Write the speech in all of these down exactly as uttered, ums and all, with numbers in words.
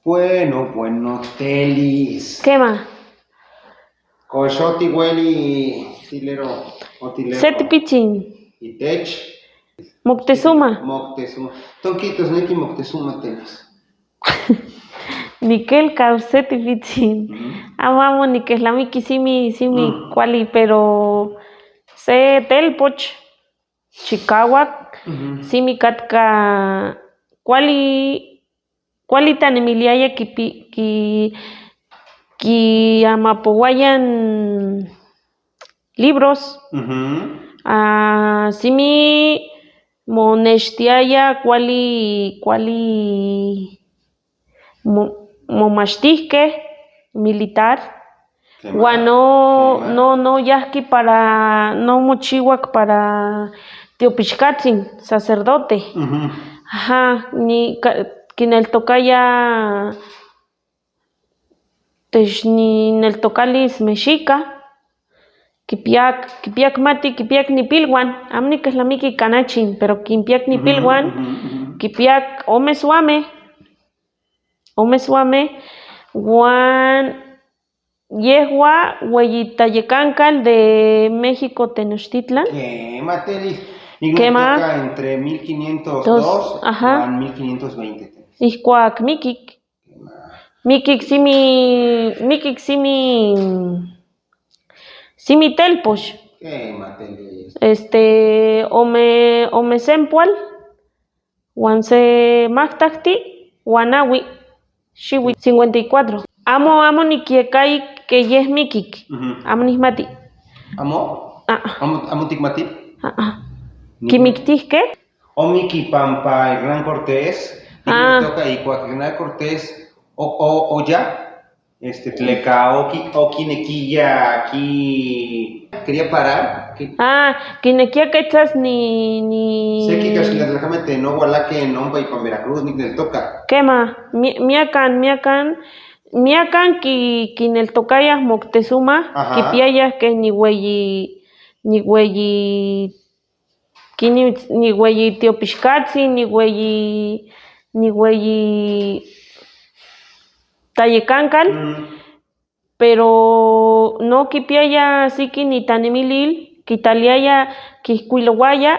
Bueno, bueno, telis. Kema. Koshoti weli tilero o tilero. Seti pichin. Itech. Moctezuma. Moctezuma. Tonkitos neki Moctezuma telis. Nikel kauseti pichin. Amo, amo, nikel lamiki simi, simi kuali, pero se telpoch. Chikawak, simi katka kuali, kuali tanimiliaya kipi-, ki-, kiamapowaya libros. Ah, simi moneshtiaya kuali, kuali mo-, momashtihke militar. Wa no, no, no yahki para, no mochiwak para tiopishkatsin, sacerdote. Aha, ni ka-, kineltokaya, tesh ni neltokali smeshika, kipiak, kipiak mati, kipiak nipilwan, amo nikehlamiki kanachin, pero kinpiak nipilwan, kipiak omeswame. Omeswame, wan yehua weyi tayekankal de México Tenochtitlan. Kema telis. Kema. Entre mil quinientos dos, ajá, wan mil quinientos veinte telis. Ihkuak mikik. Kema. Mikik simi, mikik simi, simi telposh. Kema telis. Este, ome, omesempual. Wan se maktahti, wan awi, shiwi, cincuenta y cuatro. Amo, amo nikiekay keyeh mikik. Amo nihmati. Amo? Ah, ah. Amo, amo tikmati? Ah, ah. Kimiktihke? Omi kipampa Hernán Cortés. Ah. Toka ikuak Hernán Cortés o, o, oya. Este, tleka oki-, okinekiya ki-, quería parar, ki- Ah, kinekiya kechas ni, ni. Sé ki kashila tlakame te no walake nompa y pa Veracruz, ni kineltoka. Kema, mi-, miakan, miakan, miakan ki-, kineltokaya Moctezuma, kipiaya ke ni weyi, ni weyi Kini, ni weyi tiopishkatsin, ni weyi, ni weyi tayekankal, pero no kipiaya siki ni tanimilil, kitaliaya, kihkwilowaya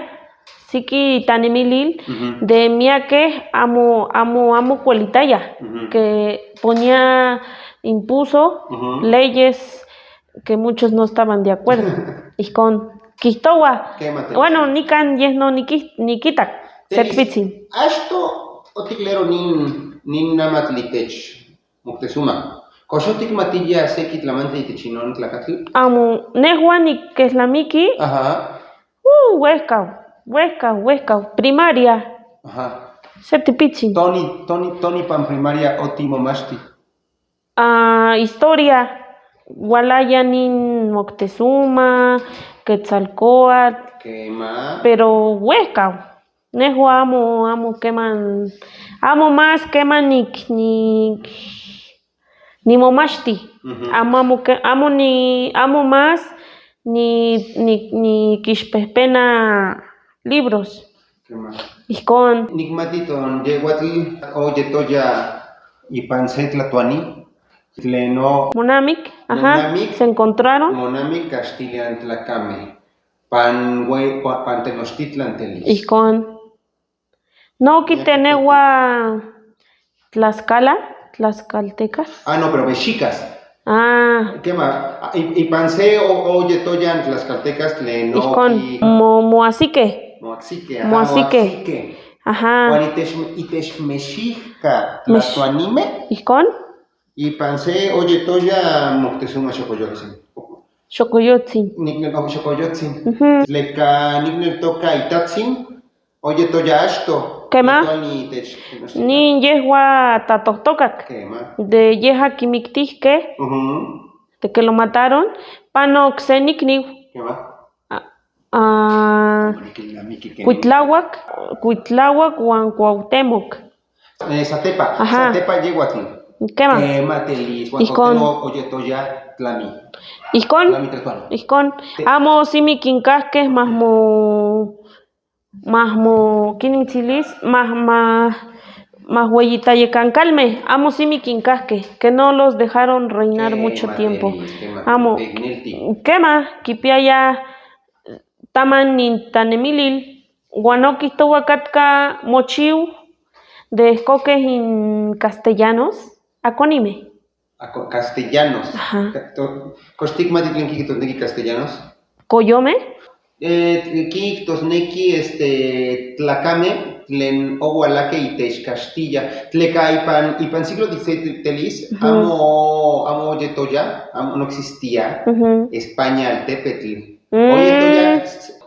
siki tanimilil, de mia ke amo, amo, amo kwalitaya, ke ponía impuso, leyes, que muchos no estaban de acuerdo. Ihkon, kihtowa. Bueno, nikan yeh no niki-, nikitak. Setpitsin. Ashto otiklero nin, nin namatli tech Moctezuma. Kosho tikmatiya se kitlamantli tech non tlakatl? Amo, nehwan nikehlamiki. Aha. Uh, wehkaw, wehkaw, wehkaw. Primaria. Aha. Setpitsin. Toni, toni, toni pan primaria oti momashti. Ah, historia, walaya nin Moctezuma, Quetzalcóatl, pero wehkaw. Nehwan amo, amo keman, amo mas keman ni, ni, ni momashti. Amo, amo ke, amo ni, amo mas ni, ni, ni kishpehpena libros. Ihkon. Nikmati ton yehwatl oyetoya ipan se tlatuani. Tleno. Monamik, ajá, monamik, se encontraron. Monamik kastilian tlakame. Pan we, pa-, pan Tenochtitlan telis. Ihkon. No kitenehwan Tlaxcala, tlaxcaltecas. Ah, no, pero mexicas. Ah. Kema, ah, i, ipan se o, oyetoya tlaxcaltecas tleno. Ihkon, ki- mo, moaxike. Moaxike, ajá, moaxike. Ajá. Wan itech, itech mexika tlatuanime. Ihkon. Ipan se oyetoya Moctezuma Xokollotsin. Xokollotsin. Nikne, oh, Xokollotsin. Tleka nikneltoka itatsin. Oyetoya Ashto. Kema. Ni yehwan tatohtokak. Kema. De yeha kimiktihke. De que lo mataron. Pan okse nikniw. Kema. Ah, ah, Cuitlawak, Cuitlawak wan Cuauhtémoc. Eh, Satepa, ajá. Satepa yehwatl. Kema. Kema telis, wan Cuauhtémoc oyetoya tlami. Ihkon. Tlami tlatuani. Ihkon. Amo simi kinkahke mahmo Mahmo, kini mitiliz, mah-, mah-, Mas weyita yekankalme, amo simi kinkahke, que no los dejaron reinar mucho tiempo. Amo, kema, kipiaya taman nitanemilil, wano kihtowa katka mochiu de escoges in castellanos, akonime. Ako-, castellanos. Aha. Ka-, to-, koshtik mati tlen kiktos neki castellanos. Koyome. Eh, kiktos neki, este, tlakame, tlen owalake itesh Castilla. Tleka ipan, ipan siglo dieciséis te-, telis, amo, amo yetoya, amo, no existía España altepetl. Oyetoya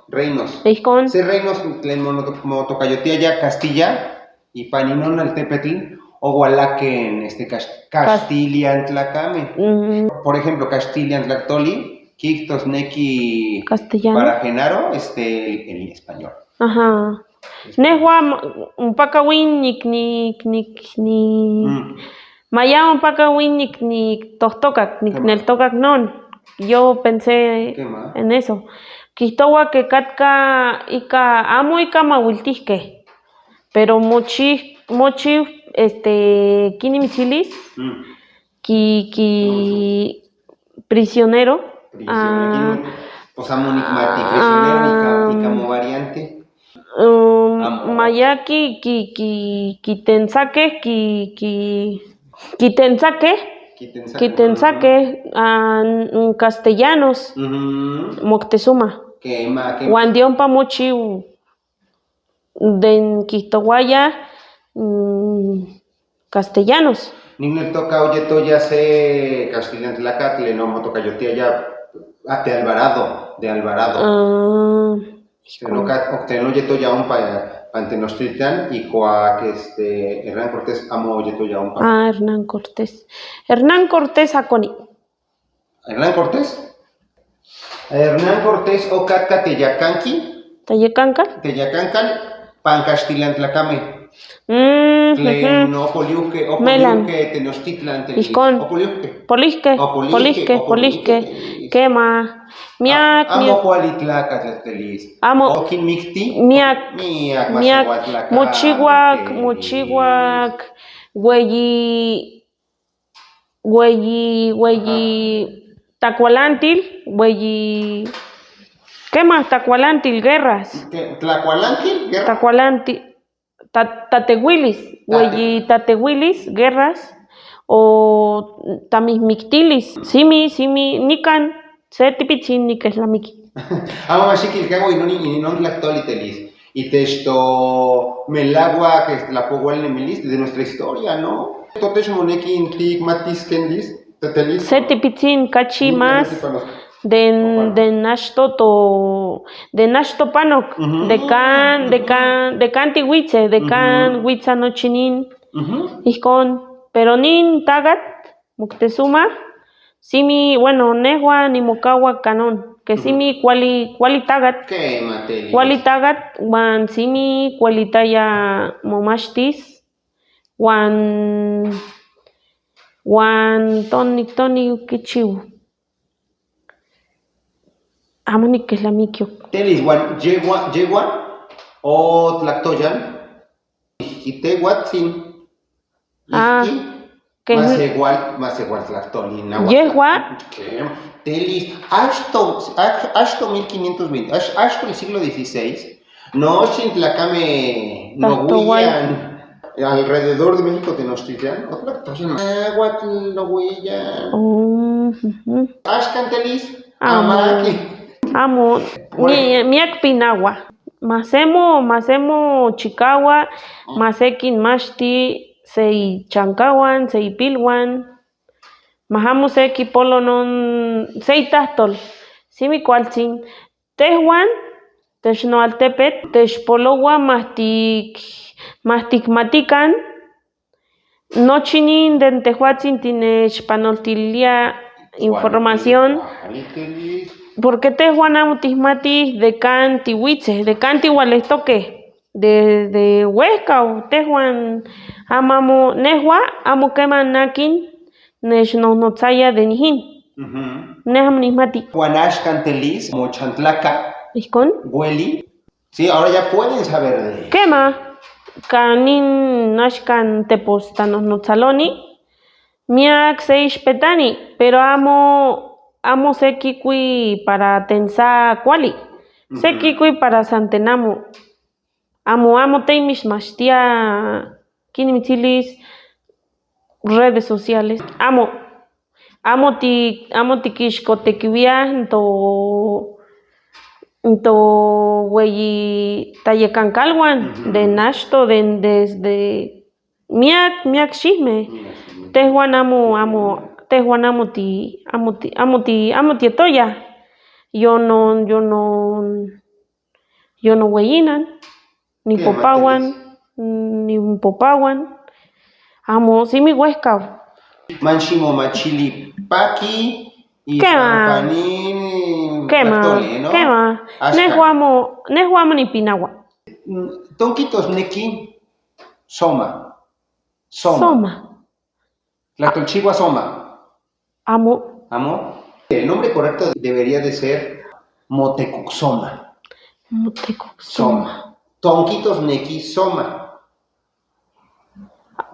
reinos. Ijkon. Se reinos tlen mo-, motokayotiaya Castilla, ipan inon altepetl, owalake este, Cas-, Castilian tlakame. Por ejemplo, Castilian tlaktoli, kiktos neki para Genaro, este, el, el español. Ajá. Nehua mpaka winik nik nik ni. Maya mpaka winik nik tohtokak nik neltokak non. Yo pensé en eso. Kihtowa que katka ika, amo ika mawiltihke. Pero mochi, mochi, este, kini michilis, ki, ki prisionero. Prisionero, ah, o sea, monikmati, prisionero y ca-, y como variante. Um, maya ki, ki, ki, kitentsake, ki, ki, kitentsake, kitentsake, ah, en castellanos, Moctezuma. Kema, kema. Wan dion pa mochiu. Den kihtowa ya, mm, castellanos. Nin netoka oyetoya se castellano tlakatl, no motokayotiaya de Alvarado, de Alvarado. Ah, sino ka, okten oyetoya ompa, pa Tenochtitlan, y kuak, este, Hernán Cortés amo oyetoya ompa. Ah, Hernán Cortés. Hernán Cortés akoni. Hernán Cortés. Hernán Cortés okatka teyakanki. Teyakankal. Teyakankal, pan castellan tlakame. Mm, tlen opolihuke, opolihuke Tenochtitlan, te-, opolihuke. Polihke, polihke, polihke. Kema. Miak, amo miak. Kuali tlakatl telis. Amo. Okin mikti. Miak, miak, miak. Mochiwak, mochiwak. Weyi. Weyi, weyi, takualantil, weyi, kema takualantil guerras. Tlakualantil guerra. Takualantil, ta-, tatewilis, weyi tatewilis guerras, o tamihmiktilis, simi, simi, nikan. Se tipichin ni k'islamiki. Amo mashikil kago inon, inon tlaktoli telis. Y tesh to melagua que la pogwal nemilis de nuestra historia, ¿no? Totesh moneki intik matis kendis, tetelis. Se tipichin kachi mas den, den ashto to, den ashto panok, de kan, de kan, de kan tiwitse, de kan witsa no chinin. Ijkon, pero nin tagat, Moctezuma, simi, bueno, nehua ni mo kawa kanon, que simi kuali, kuali tagat. Kuali tagat, wan simi kualitaya mo mashtis, wan, wan toni, toni kichiu. Amo ni k'islamikio. Telis wan, yegua, yegua, o tlaktoyan. Ijkite watsin. Ah, ijki, que mas igual, mas igual tlaktolina. Yehua. Telis, ashto, ash-, ashto mil quinientos veinte, ash-, ashto el siglo dieciséis, no, shin tlakame, no, alrededor de México Tenochtitlan, o tlaktoyan, aguatl, no. Ashkan telis, amo. Amaki. Amo, mi-, miak pinagua. Masemo, masemo chikawa, masekin mashti, sei chankawan, sei pilwan. Mahamo seki polonon, sei tahtol. Simi kualtsin. Tehwan, tesh no altepet, tesh polowa mahtik, mahtik matikan. No chinin den tehwatsin tinesh panoltilia información. Porque tehwan amo tihmati de kan tiwitse, de kan tiwaletoke. De, de wehka o tehwan amamu nehua amo keman nakin nesh nohnotsaya de nihin. Neha amo nihmati. Wanashkan telis mochantlaka. Ijkon. Weli. Sí, ahora ya pueden saber de. Kema. Ka nini, ashka ntepo sta no, no saloni. Mia sei spetani, pero amo, amo se kikui para tensa kuali. Se kikui para santenamu. Amo, amo tei mishmashtia, kini mitilis, redes sociales. Amo, amo ti, amo tikishkotekiwia nto, nto weyi tayekankalwan, de nashto, de, desde miak, miak shihme. Tehuan amo, amo, tehuan amo ti, amo ti, amo ti, amo ti etoya. Yo no, yo no, yo no weyinan, ni popawan, ni popawan. Amo, si mi wehkau. Manshimo machili paki y Kema. Kema, kema. Nehuamo, nehuamo ni pinawa. Tonkitos neki soma. Soma. Soma. Tlaxcalchihuas soma. Amo. Amo. El nombre correcto debería de ser Motekuksoma. Motekuksoma. Soma. Tonkitos neki soma.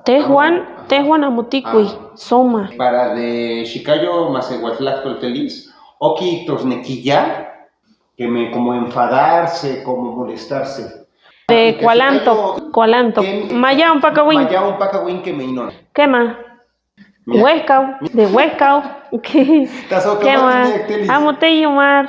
Tehuan, tehuan amo tikui soma. Para de shikayo masehuatlaxcaltelis, okitos neki ya, que me como enfadarse, como molestarse. De cualanto, cualanto. Maya un paka win. Maya un paka win que me inon. Kema. Wehkau, de wehkau. Kema. Amo te yumar.